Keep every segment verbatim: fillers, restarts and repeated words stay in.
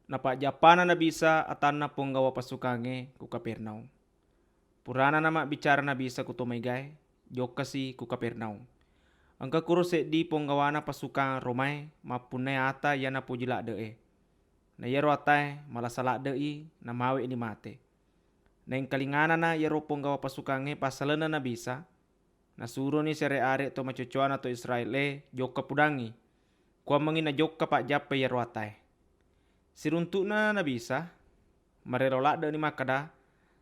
Napajjappana Nabi Isa atanna ponggawa pasukangnge ku Kapernaum. Purana namabbicara Nabi Isa ku to maegae, jokkasi ku Kapernaum. Engka kuro seddi ponggawana pasukang Romae mappunnai ata iya napoji ladde'e. Na iyaro atae malasa ladde'i, namawe'ni mate. Naengkalinganana iyaro ponggawa pasukangnge passalenna Nabi Isa, nasuroni siare-are to macocoana to Israel e jokka pudangngi, kuammengngi najokka pajjappai iyaro atae. Siruntu'na Nabi Isa, marelo ladde'ni makkeda,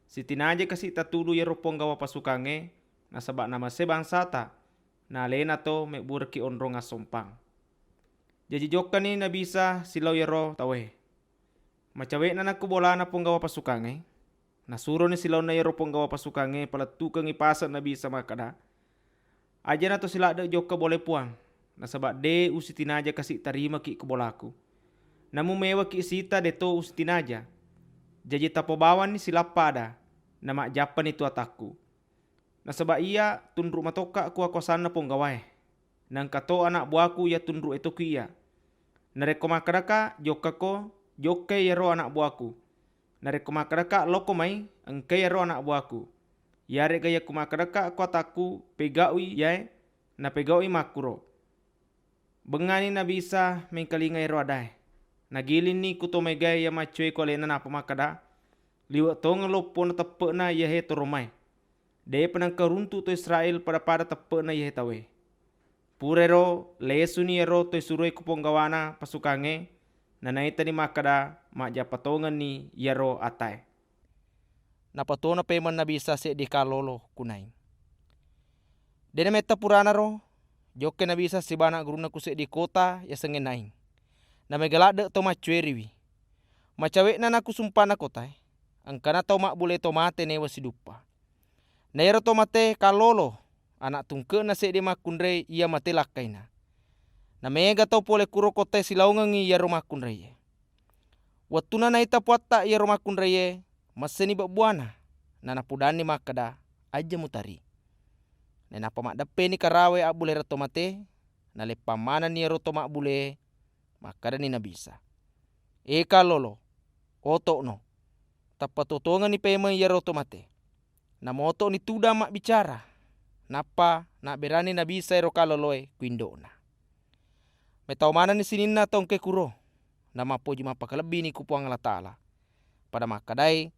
"Sitinaja kasi tatudu iyaro ponggawa pasukangnge, nasaba namase bangsata, na alena to mebbureki onrong assompang." Jaji jokkani Nabi Isa silao iyaro tauwe. Macawe'na nakko bolana ponggawa pasukangnge, nasuroni silaonna iyaro ponggawa pasukangnge palettukengngi pase Nabi Isa makkeda, "Ajana to siladde jokka bolae Puang, nasaba de usitinaja kasi tarimaki ko bolaku. Namu mewaki sita deto usitinaja. Jaji tapobawanni silappa ada, namajjappani tu atakku. Nasaba iya tunru matokka ku akuasanna ponggawae. Naengka to anak buaku iya tunru etoki iya. Narekko makkedaka, 'Jokkako,' jokkai iyaro anak buaku. Narekko makkedaka, 'Loko mai,' engkai iyaro anak buaku. Iyare'ga yakku makkedaka ko atakku, 'Pegau'i iyae,' napegau'i makkuro." Bengngani Nabi Isa mengkalinga ero adae. Nagilinni ku to maegae iya maccoe ko alena nappa makkeda, "Liwe' tongeng loppona teppe'na iyahe to Romae. De'pa nengka runtu to Israel pada-pada teppe'na iyahe tauwe." Purairo lesuni iyaro to isuroe ku ponggawana pasukangnge, nanaitani makkeda majjappa tongenni iyaro atae. Napatona pemeng Nabi Isa seddi kallolo ku Naing. De'na metta puranaro, jokkai Nabi Isa sibawa ana' gurunna ku seddi kota yasengnge Naing. Namega ladde' to maccueriwi. Macawe'na naku sumpana kotae, engkana tau mabbule to mate newa siduppa. Na iyaro to mate kallolo, ana' tungke'na seddi makkunrai iya mate lakkaina. Namega tau pole kuro kotae silaongengngi iyaro makkunraie. Wettuna naita puatta iyaro makkunraie, messeni bebbuana, nanapudanni makkeda, "Ajja mutari." Nainappa maddeppeni karawe abbulera to mate, naleppang manenni iyaro to mabbule, makkedani Nabi Isa, "E kallolo, oto'no." Tappa totongenni pemeng iyaro to mate. Namoto'ni tudang mabbicara, nappa nabberani Nabi Isa ero kalloloe ku indo'na. Metau manenni sininna tau engkae kuro, namappoji mappakalebbini ku Puang Allah Taala. Pada makkedai,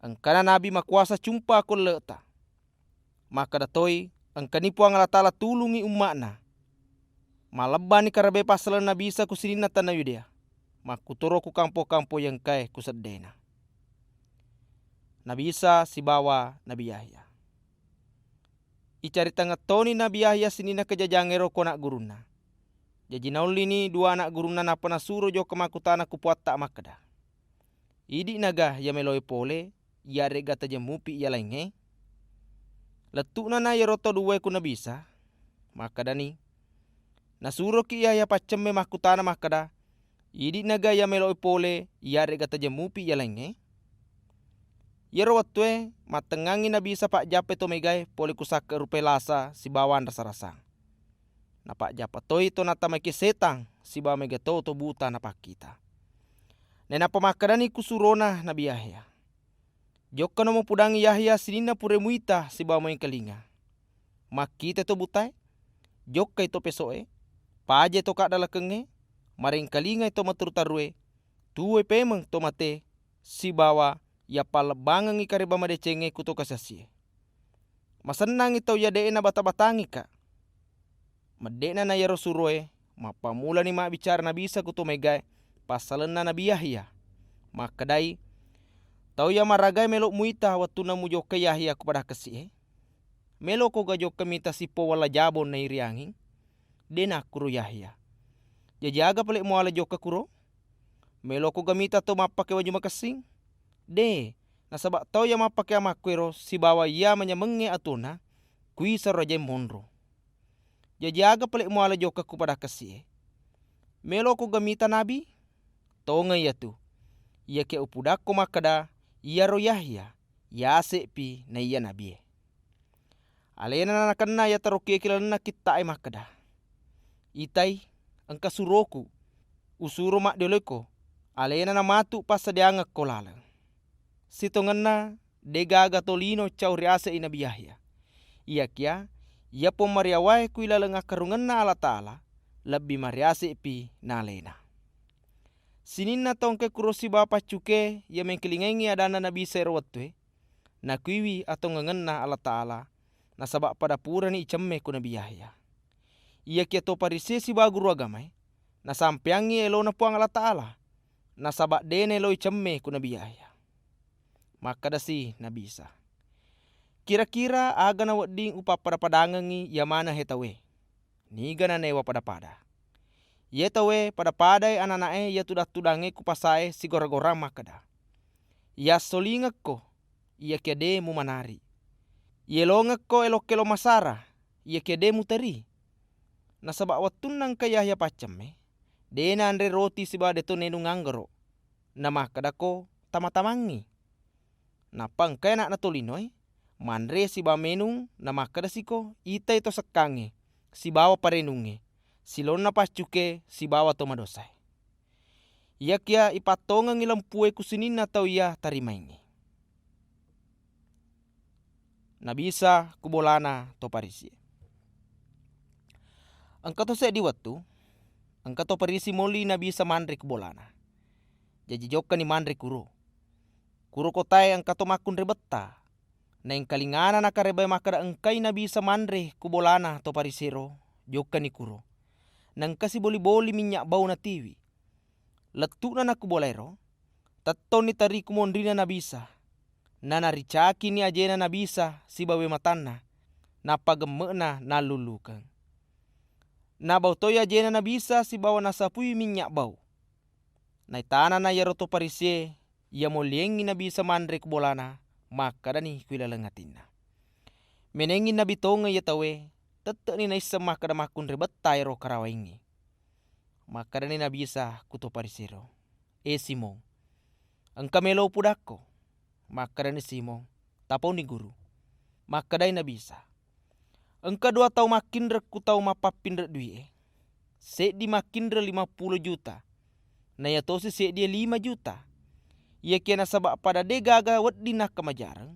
"Engkana nabi makuasa cumpa ko elle'ta." Makkeda toi, "Engkani Puang Allah Taala tulungngi umma'na." Malebbanni karabe passaleng Nabi Isa ku sininna tana Yudea, makkutoro ku kampo-kampo iya engkae ku seddena. Nabi Isa sibawa Nabi Yahya. Icaritangettoni Nabi Yahya sininna kejajangngero ko ana' gurunna. Jaji naullini dua ana' gurunna nappa nasuro jokka makkutana ku puatta makkeda, "Idi'naga iya meloe pole, iyare'ga tajeng mupi iya laingnge?" Lettu'nana iyaro tau duwae ku Nabi Isa, makkedani, "Nasuroki Yahya paccemme makkutana makkeda, 'Idi'naga iya meloe pole, iyare'ga tajeng mupi iya laingnge?'" Iyaro wettue mattengngangngi Nabi Isa pajjappai to megae pole ku sakke rupai lasa sibawa anrasa-rasang. Napajjappa toi to natamaki setang sibawa mega to to buta napakkita. Nainappa makkedani ku surona Nabi Yahya, "Jokkano mupudangngi Yahya sininna pura muita sibawa muengkalinga. Makkita to butae, jokkai to peso'e, pajai to kaddalekengnge, marengkalingai to matteru-tarue, tuwoi pemeng to mate, sibawa yappallebbangengngi kareba madecengnge ku to kasiasie. Masennangngi tau iya de'e nabata-batangika'." Medde'na na iyaro suroe, mappammulani mabbicara Nabi Isa ku to megae passalenna Nabi Yahya. Makkedai, "Tau iya maragae melo muita wettunna mujokkai Yahya ku pada kessi'e? Melokoga jokka mita sippo walla jabong nairianging?" De' nakkuro Yahya. "Jaji aga pale muala jokka kuro? Melokoga mita to mappake waju makessing? De', nasaba tau iya mappake amakkuero sibawa iya manyamengnge atona, kuisaro ajae monro. Jaji aga pale muala jokka ku pada kessi'e? Melokoga mita nabi? Tongeng iyatu. Iyakiya upudakko makkeda, iyaro Yahya, yase'pi naiya nabie." Alena nanakenna iya tarokie ki lalenna kitta'e makkeda, "Itai, engka suroku, usuro maddioloiko, Alena namatu passadiangekko laleng. Sitongenna degaga tolino cau riase'i Nabi Yahya. Iyakiya, iya Pomariawae ku ilaleng akkarungenna Allataala, lebbi mariase'pi na alena. Sininna tau engkae kuro sibawa paccuke iya mengkalingaingngi adanna Nabi Isa ero wettue, nakuiwi atongengenna Allataala, nasaba pada purani icemme ku Nabi Yahya. Iyakiya to Farisi sibawa guru agamae nasampeangngi elona Puang Allataala, nasaba de naelo icemme ku Nabi Yahya. Makkedasi Nabi Isa, "Kira-kira aga nawedding upappada-padangengngi iya maneng he tauwe? Niga nanewa pada-pada? Iye tauwe pada-padai anana'e iya tudang-tudangnge ku pasae sigora-gorang makkeda, 'Iyassolingekko, iyakiya de mumanari. Iyelongekko elo-kelo masara, iyakiya de muteri.' Nasaba wettunna engka Yahya paccemme, de naanre roti sibawa deto nainung anggoro, namakkedako, 'Tama-tamangngi.' Nappa engkai ana'na tolinoe, manre sibawa menung, namakkedasiko, 'Itai to sekkangnge, sibawa parenungnge, silonna paccuke sibawa to madosae.' Iyakiya ipattongengngi lempue ku sininna tau iya tarimaingngi." Nabi Isa ku bolana to Farisi. Engka to seddi wettu, engka to Farisi molli Nabi Isa manre ku bolana. Jaji jokkani manre kuro. Kuro kotae engka to makkunrai betta. Naengkalingana nakarebai makkeda engkai Nabi Isa manre ku bolana to Farisiero, jokkani kuro. Naengka siboli-boli minnya bau natiwi. Lettu'na na ku bolaero, tettonni tariku monrina Nabi Isa. Nanaricakini ajena Nabi Isa sibawa matanna, nappa gemme'na nallullukeng. Nabau toi ajena Nabi Isa sibawa nasapui minnya bau. Naitanana iyaro to Farisie iya molliengngi Nabi Isa manre ku bolana, makkedani ku ilaleng atinna, "Menengngi nabi tongeng iya tauwe, tette'ni naisseng makkeda makkunrai betta ero karawaingnge." Makkedani Nabi Isa ku to Farisiero, "E Simong, engka melo upudakko?" Makkedani Simong, "Tapauni, Guru." Makkedai Nabi Isa, "Engka dua tau makkinreng ku tau mappappinreng dui'e. Seddi makkinreng lima pulo juta, na iyatosi seddie lima juta. Iyakiya nasaba pada de gaga wedding nakkamajareng,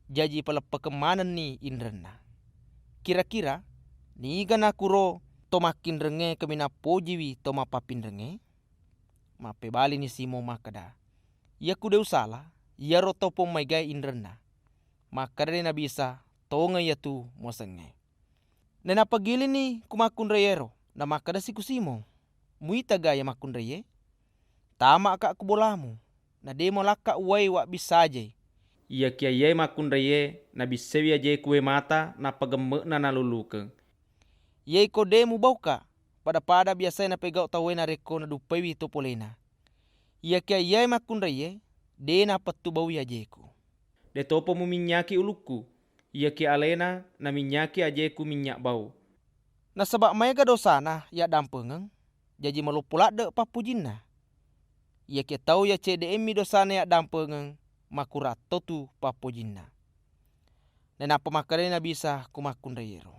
jaji paleppekeng manenni inrenna. Kira-kira niga nakuro to makkinrengnge kaminang pojiwi to mappappinrengnge?" Mappebalini Simong makkeda, "Iya ku de usala, iyaro tau pommaegae inrenna." Makkedani Nabi Isa, "Tongeng iyatu muasengnge." Nainappa gilini ku makkunraiero, namakkedasi ku Simong, "Muita ga iya makkunraie? Tama'ka ku bolamu, na de molakka uwai wabbissa ajai. Iyakiya iyae makkunraie nabissewi ajeku wae mata, nappa gemme'na nalullukeng. Iyaiko de mubauka, pada-pada biasae napegau tauwe narekko naduppaiwi to polena. Iyakiya iyae makkunraie, de napettu baui ajeku. Detopa muminynyaki ulukku, iyakiya alena naminynyaki ajeku minnya bau. Nasaba maega dosana yaddampengeng, jaji maloppo ladde pappojinna. Iyakiya tau iya cede'emmi dosana yaddampengeng, makurattotu pappojinna." Nainappa makkedani Nabi Isa ku makkunraiero,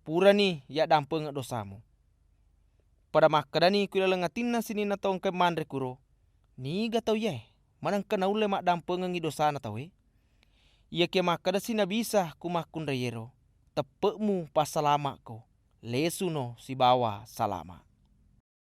"Purani yaddampengeng dosamu." Pada makkedani ku ilaleng atinna sininna tau engkae manre kuro, "Niga tau iyae, manengka naulle maddampengengngi dosana tauwe?" Iyakiya makkedasi Nabi Isa ku makkunraiero, "Teppe'mu passalama'ko, lesuno sibawa salama."